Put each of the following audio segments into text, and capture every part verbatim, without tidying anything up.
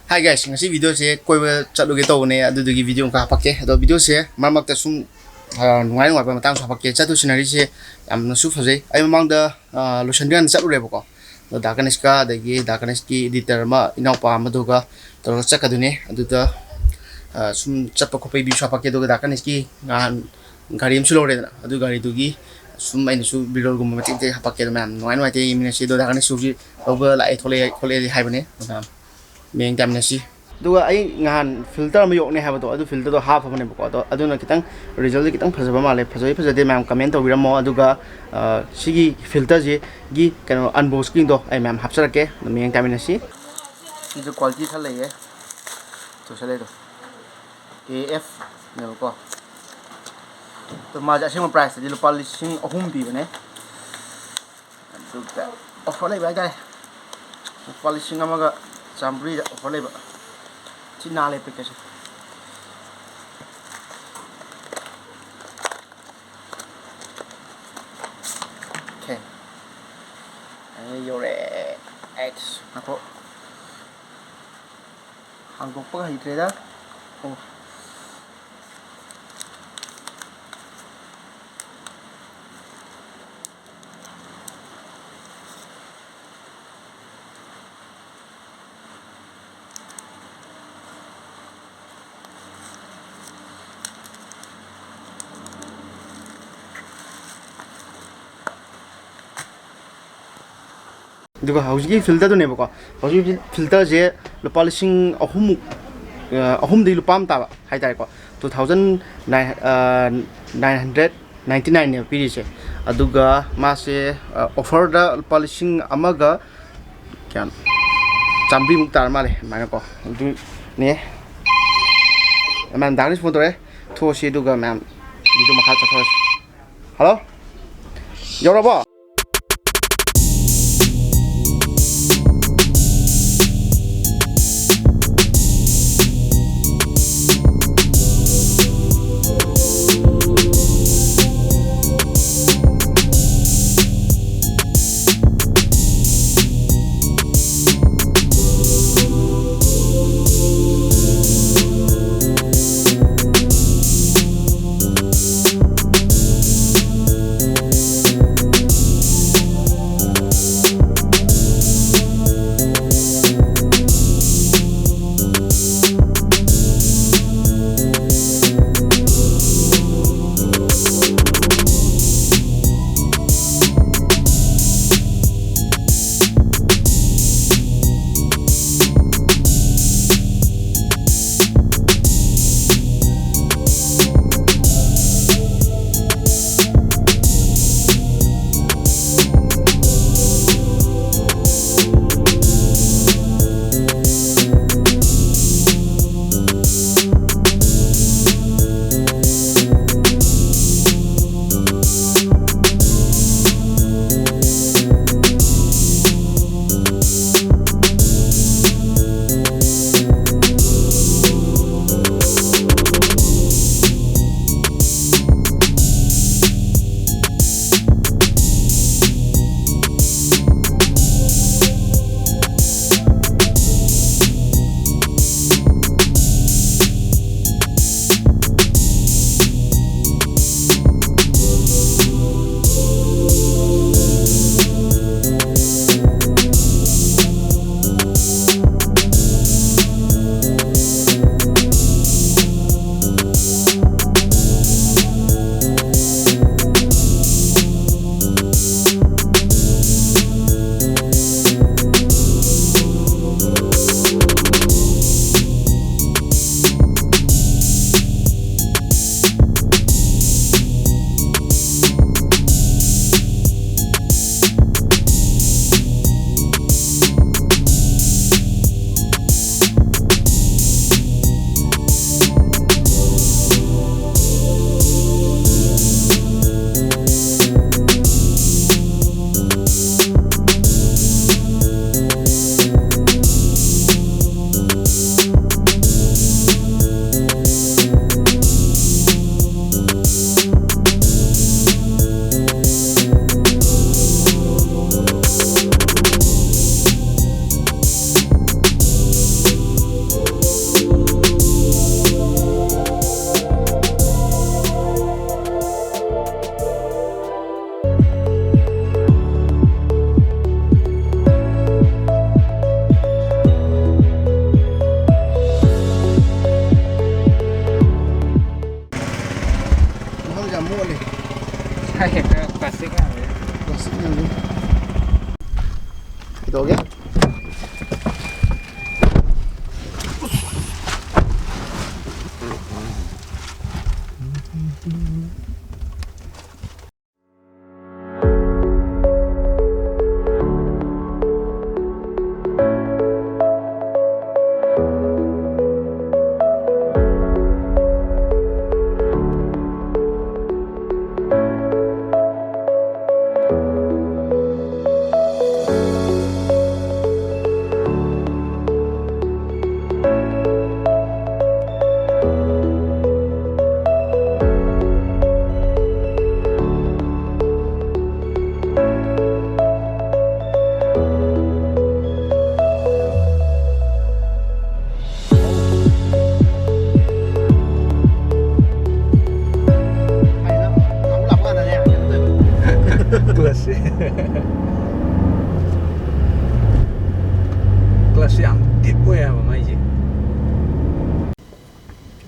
Hi guys, ꯉꯁꯤ video ꯁꯦ ꯀꯣꯏꯕ ꯆꯠꯂꯨꯒꯦ ꯇꯧꯕꯅꯦ, ꯑꯗꯨꯗꯨꯒꯤ video ꯑꯃꯈꯛ ꯍꯥꯄꯛꯀꯦ꯫ ꯑꯗꯣ video ꯁꯦ ꯃꯔꯛ ꯃꯔꯛꯇ ꯁꯨꯝ, ꯑ, ꯅꯨꯡꯉꯥꯏ ꯅꯨꯡꯉꯥꯏꯕ ꯃꯇꯥꯡꯁꯨ ꯍꯥꯄꯛꯀꯦ꯫ ꯆꯠꯇꯨ scenery ꯁꯦ ꯌꯥꯝꯅꯁꯨ ꯐꯖꯩ꯫ ꯑꯩ ꯃꯃꯥꯡꯗ, ꯑ, ꯂꯣꯏꯁꯟꯗ꯭ꯔꯤꯀꯥꯟꯗ ꯆꯠꯂꯨꯔꯦꯕꯀꯣ꯫ ꯑꯗꯣ ꯗꯥ ꯀꯅꯤꯁꯀ ꯑꯗꯒꯤ ꯗꯥ ꯀꯅꯤꯁꯀꯤ editor ꯑꯃ, ꯏꯅꯥꯎꯄꯥ ꯑꯃꯗꯨꯒ ꯇꯧꯔꯒ ꯆꯠꯀꯗꯣꯏꯅꯦ꯫ ꯑꯗꯨꯗ, ꯑ, ꯁꯨꯝ ꯆꯠꯄ ꯈꯣꯠꯄꯒꯤ view ꯁꯨ ꯍꯥꯄꯛꯀꯦ꯫ ꯑꯗꯨꯒ ꯗꯥ ꯀꯅꯤꯁꯀꯤ ꯅꯍꯥꯟ ꯒꯥꯔꯤ ꯑꯃꯁꯨ ꯂꯧꯔꯦꯗꯅ, ꯑꯗꯨ ꯒꯥꯔꯤꯗꯨꯒꯤ ꯁꯨꯝ ꯑꯩꯅꯁꯨ video ꯒꯨꯝꯕ ꯃꯇꯦꯛ ꯃꯇꯦꯛ ꯍꯥꯄꯛꯀꯦ꯫ ꯑꯗꯣ ꯃꯌꯥꯝ ꯅꯨꯡꯉꯥꯏ ꯅꯨꯡꯉꯥꯏꯇꯦ ꯌꯦꯡꯃꯤꯟꯅꯁꯤ꯫ ꯑꯗꯣ ꯗꯥ ꯀꯅꯤꯁ ꯍꯧꯖꯤꯛ ꯂꯧꯕ ꯂꯥꯛꯑꯦ, ꯊꯣꯛꯂꯛꯑꯦ ꯈꯣꯠꯂꯛꯑꯦꯗꯤ ꯍꯥꯏꯕꯅꯦ꯫ ꯑꯗꯣ ꯃꯌꯥꯝ ꯃꯌꯦꯡ ꯇꯥꯃꯤꯟꯅꯁꯤ꯫ ꯑꯗꯨꯒ ꯑꯩ ꯅꯍꯥꯟ filter ꯑꯃ ꯌꯣꯛꯅꯤ ꯍꯥꯏꯕꯗꯣ, ꯑꯗꯨ filter ꯗꯣ ꯍꯥꯞꯄꯕꯅꯦꯕꯀꯣ꯫ ꯑꯗꯣ ꯑꯗꯨꯅ ꯈꯤꯇꯪ result ꯁꯦ ꯈꯤꯇꯪ ꯐꯖꯕ ꯃꯥꯜꯂꯦ꯫ ꯐꯖꯩ ꯐꯖꯗꯦ ꯃꯌꯥꯝ comment ꯇꯧꯕꯤꯔꯝꯃꯣ꯫ ꯑꯗꯨꯒ, ꯑ, ꯁꯤꯒꯤ filter ꯁꯤꯒꯤ ꯀꯩꯅꯣ unboxing ꯗꯣ ꯑꯩ ꯃꯌꯥꯝ ꯍꯥꯞꯆꯔꯛꯀꯦ꯫ ꯑꯗꯨꯝ ꯌꯦꯡ ꯇꯥꯃꯤꯟꯅꯁꯤ꯫ ꯁꯤꯁꯨ quality ꯈꯔ ꯂꯩꯌꯦ꯫ ꯇꯧꯁꯜꯂꯦꯗꯣ꯫ A F ꯅꯦꯕꯀꯣ꯫ ꯑꯗꯣ ꯃꯥꯁꯦ ꯑꯁꯦꯡꯕ price ꯇꯗꯤ ꯂꯨꯄꯥ ꯂꯤꯁꯤꯡ ꯑꯍꯨꯝ ꯄꯤꯕꯅꯦ꯫ ꯑꯗꯨꯒ offer ꯂꯩꯕ ꯍꯥꯏꯇꯥꯔꯦ꯫ ꯂꯨꯄꯥ ꯂꯤꯁꯤꯡ ꯑꯃꯒ ꯆꯥꯝꯃꯔꯤꯗ offer ꯂꯩꯕ꯫ ꯊꯤ ꯅꯥꯜꯂꯦ package ꯁꯦ꯫ Okay꯫ ꯑꯩ ꯌꯧꯔꯛꯑꯦ꯫ ꯑꯩꯁ, ꯉꯥꯏꯈꯣ꯫ ꯍꯥꯡꯗꯣꯛꯄꯒ ꯍꯩꯇ꯭ꯔꯦꯗ꯫ ꯑꯣ꯫ ꯑꯗꯨꯒ ꯍꯧꯖꯤꯛꯀꯤ filter ꯗꯨꯅꯦꯕꯀꯣ꯫ ꯍꯧꯖꯤꯛ filter ꯁꯦ ꯂꯨꯄꯥ ꯂꯤꯁꯤꯡ ꯑꯍꯨꯝꯃꯨꯛ, ꯑ, ꯑꯍꯨꯝꯗꯒꯤ ꯂꯨꯄꯥ ꯑꯃ ꯇꯥꯕ ꯍꯥꯏꯇꯥꯔꯦꯀꯣ꯫ Two thousand nine, ꯑ, nine hundred ninety nine ꯅꯦꯕ ꯄꯤꯔꯤꯁꯦ꯫ ꯑꯗꯨꯒ ꯃꯥꯁꯦ, ꯑ, offer ꯗ ꯂꯨꯄꯥ ꯂꯤꯁꯤꯡ ꯑꯃꯒ ꯀꯌꯥꯅꯣ? ꯆꯥꯝꯃꯔꯤꯃꯨꯛ ꯇꯥꯔ ꯃꯥꯜꯂꯦ ꯑꯗꯨꯃꯥꯏꯅꯀꯣ꯫ ꯑꯗꯨꯅꯦ꯫ ꯃꯌꯥꯝ ꯗꯥ ꯀꯅꯤꯁ phone ꯇꯧꯔꯛꯑꯦ꯫ ꯊꯣꯛꯑꯁꯤ ꯑꯗꯨꯒ ꯃꯌꯥꯝ video ꯃꯈꯥ ꯆꯠꯊꯔꯁꯤ꯫ Hello? ꯌꯧꯔꯕꯣ?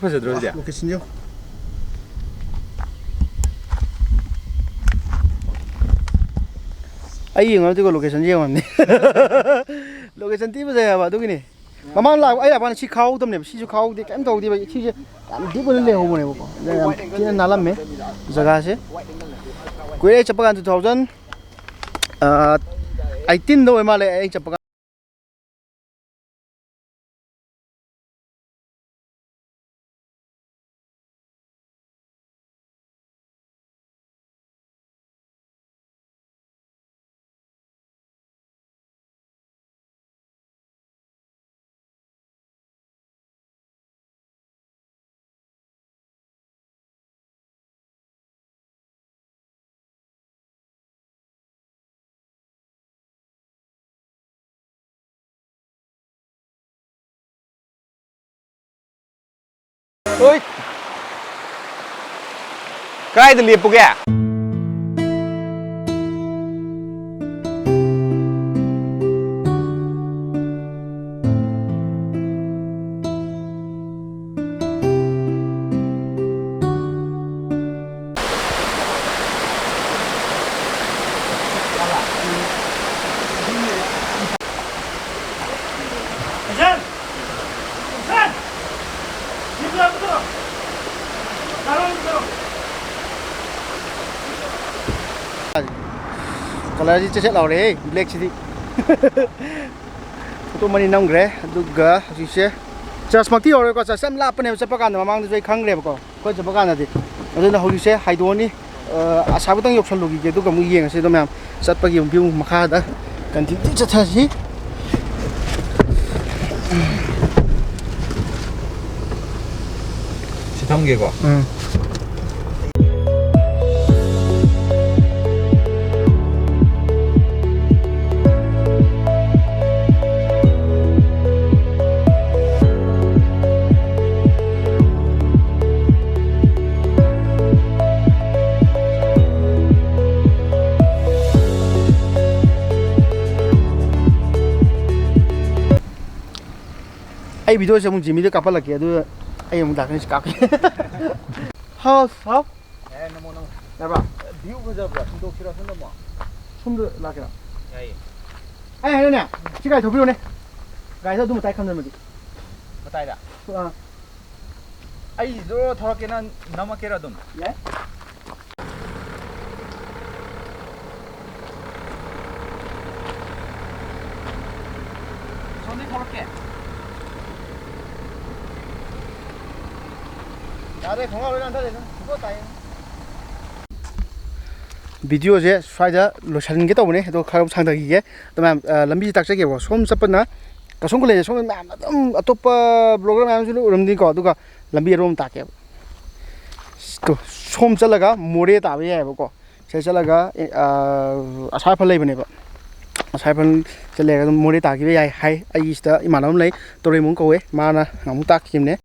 ꯐꯖꯗ꯭ꯔꯣ ꯁꯤꯗꯤ? Location ꯁꯦ ꯌꯦꯡꯉꯣ꯫ ꯑꯩ ꯌꯦꯡꯉꯝꯗꯦꯀꯣ, location ꯁꯦ ꯌꯦꯡꯉꯝꯅꯤ꯫ Location ꯊꯤ ꯐꯖꯩ ꯍꯥꯏꯕ, ꯑꯗꯨꯒꯤꯅꯤ꯫ ꯃꯃꯥꯡ ꯂꯥꯛ-, ꯑꯩ ꯂꯥꯛꯄ ꯀꯥꯟꯗ ꯁꯤ ꯈꯥꯍꯧꯗꯕꯅꯦꯕ, ꯁꯤꯁꯨ ꯈꯥꯍꯧꯗꯦ, ꯀꯩꯝ ꯇꯧꯗꯦꯕ, ꯁꯤꯁꯦ ꯌꯥꯝ deep ꯑꯣꯏꯅ ꯂꯩꯍꯧꯕꯅꯦꯕꯀꯣ꯫ ꯑꯗ ꯌꯥꯝ ꯊꯤꯅ ꯅꯥꯜꯂꯝꯃꯦ ꯖꯒꯥꯁꯦ꯫ ꯀꯨꯏꯔꯦ ꯑꯩ ꯆꯠꯄ ꯀꯥꯟꯗ, two thousand, ꯑ, eighteen ꯗ ꯑꯣꯏ ꯃꯥꯜꯂꯦ ꯑꯩ ꯆꯠꯄ ꯀꯥꯟꯗ꯫ ꯍꯣꯏ꯫ ꯀꯥꯏꯗ ꯂꯦꯞꯄꯨꯒꯦ? Colour ꯁꯤ ꯆꯦꯠ ꯆꯦꯠ ꯂꯥꯎꯔꯦꯍꯦ, black ꯁꯤꯗꯤ꯫ Photo ꯑꯃꯅꯤ ꯅꯝꯈ꯭ꯔꯦ, ꯑꯗꯨꯒ ꯍꯧꯖꯤꯛꯁꯦ church ꯃꯛꯇꯤ ꯌꯧꯔꯣꯏꯀꯣ, church ꯌꯥꯝ ꯂꯥꯞꯄꯅꯦꯕ, ꯆꯠꯄ ꯀꯥꯟꯗ ꯃꯃꯥꯡꯗꯁꯨ ꯑꯩ ꯈꯪꯈ꯭ꯔꯦꯕꯀꯣ꯫ ꯑꯩꯈꯣꯏ ꯆꯠꯄ ꯀꯥꯟꯗꯗꯤ꯫ ꯑꯗꯨꯅ ꯍꯧꯖꯤꯛꯁꯦ ꯍꯥꯏꯗꯣꯛꯑꯅꯤ꯫ ꯑ, ꯑꯁꯥꯕꯗꯪ ꯌꯧꯁꯜꯂꯨꯈꯤꯒꯦ, ꯑꯗꯨꯒ ꯑꯃꯨꯛ ꯌꯦꯡꯉꯁꯤ꯫ ꯑꯗꯣ ꯃꯌꯥꯝ ꯆꯠꯄꯒꯤ view ꯃꯈꯥꯗ continue ꯆꯠꯊꯁꯤ꯫ ꯁꯤ ꯊꯝꯒꯦꯀꯣ꯫ ꯎꯝ꯫ ꯑꯩ video ꯁꯦ ꯑꯃꯨꯛ ꯖꯤꯃꯤꯗ ꯀꯥꯞꯍꯜꯂꯛꯀꯦ, ꯑꯗꯨ ꯑꯩ ꯑꯃꯨꯛ ꯗꯥ ꯀꯅꯤꯁ ꯀꯥꯞꯀꯦ꯫ ꯍꯥꯎ, ꯍꯥꯎ꯫ ꯌꯥꯏ, ꯅꯃꯣ, ꯅꯃꯣ꯫ ꯌꯥꯕ꯭ꯔꯣ? View ꯐꯖꯕ꯭ꯔꯥ? ꯁꯨꯝꯗꯣꯛꯁꯤꯔꯥ, ꯁꯣꯝꯗ ꯑꯃꯨꯛ? ꯁꯣꯝꯗ ꯂꯥꯛꯀꯦꯔꯥ? ꯌꯥꯏꯌꯦ꯫ ꯑꯩ ꯍꯥꯏꯔꯦꯅꯦ, ꯁꯤ ꯒꯥꯔꯤ ꯊꯧꯕꯤꯔꯣꯅꯦ꯫ ꯒꯥꯔꯤꯗꯣ ꯑꯗꯨ ꯃꯇꯥꯏ ꯈꯝꯖꯟꯕꯗꯤ꯫ ꯃꯇꯥꯏꯗ? ꯑꯥ꯫ ꯑꯩ ꯖꯣꯔꯣ ꯊꯧꯔꯛꯀꯦ, ꯅꯪ ꯅꯝꯃꯛꯀꯦꯔꯥ ꯑꯗꯨꯝ? ꯌꯥꯏ꯫ ꯁꯣꯝꯗꯩ ꯊꯧꯔꯛꯀꯦ꯫ ꯌꯥꯔꯦ, ꯈꯣꯡꯒ꯭ꯔꯥꯎ ꯂꯣꯏ ꯅꯥꯟꯊꯔꯦꯗ꯫ ꯁꯨꯡꯇꯣꯛ ꯇꯥꯏꯌꯦ꯫ Video ꯁꯦ ꯁ꯭ꯋꯥꯏꯗ ꯂꯣꯏꯁꯤꯟꯒꯦ ꯇꯧꯕꯅꯦ, ꯑꯗꯣ ꯈꯔ ꯁꯥꯡꯊꯈꯤꯒꯦ꯫ ꯑꯗꯣ ꯃꯌꯥꯝ, ꯑ, ꯂꯝꯕꯤꯁꯦ ꯇꯥꯛꯆꯒꯦꯕꯀꯣ꯫ ꯁꯣꯝ ꯆꯠꯄꯅ ꯀꯁꯣꯝ ꯀꯣꯂꯦꯖ ꯁꯣꯝꯗ ꯃꯌꯥꯝ ꯑꯗꯨꯝ ꯑꯇꯣꯞꯄ ꯕ꯭ꯂꯣꯒꯔ ꯃꯌꯥꯝꯁꯨ ꯂꯣꯏ ꯎꯔꯝꯅꯤꯀꯣ꯫ ꯑꯗꯨꯒ ꯂꯝꯕꯤ ꯑꯔꯣꯝ ꯇꯥꯛꯀꯦꯕ꯫ ꯇꯣ, ꯁꯣꯝ ꯆꯠꯂꯒ ꯃꯣꯔꯦ ꯇꯥꯕ ꯌꯥꯏꯑꯕꯀꯣ꯫ ꯁꯤꯗ ꯆꯠꯂꯒ, ꯑꯦ, ꯑ, ꯑꯁꯥꯏꯐꯜ ꯂꯩꯕꯅꯦꯕ꯫ ꯑꯁꯥꯏꯐꯜ ꯆꯠꯂꯒ ꯑꯗꯨꯝ ꯃꯣꯔꯦ ꯇꯥꯈꯤꯕ ꯌꯥꯏ ꯍꯥꯏ꯫ ꯑꯩꯒꯤ ꯁꯤꯗ ꯏꯃꯥꯟꯅꯕ ꯑꯃ ꯂꯩ, ꯇꯣꯔꯦꯃꯨꯡ ꯀꯧꯋꯦ, ꯃꯥꯅ ꯑꯃꯨꯛ ꯇꯥꯛꯈꯤꯕꯅꯦ꯫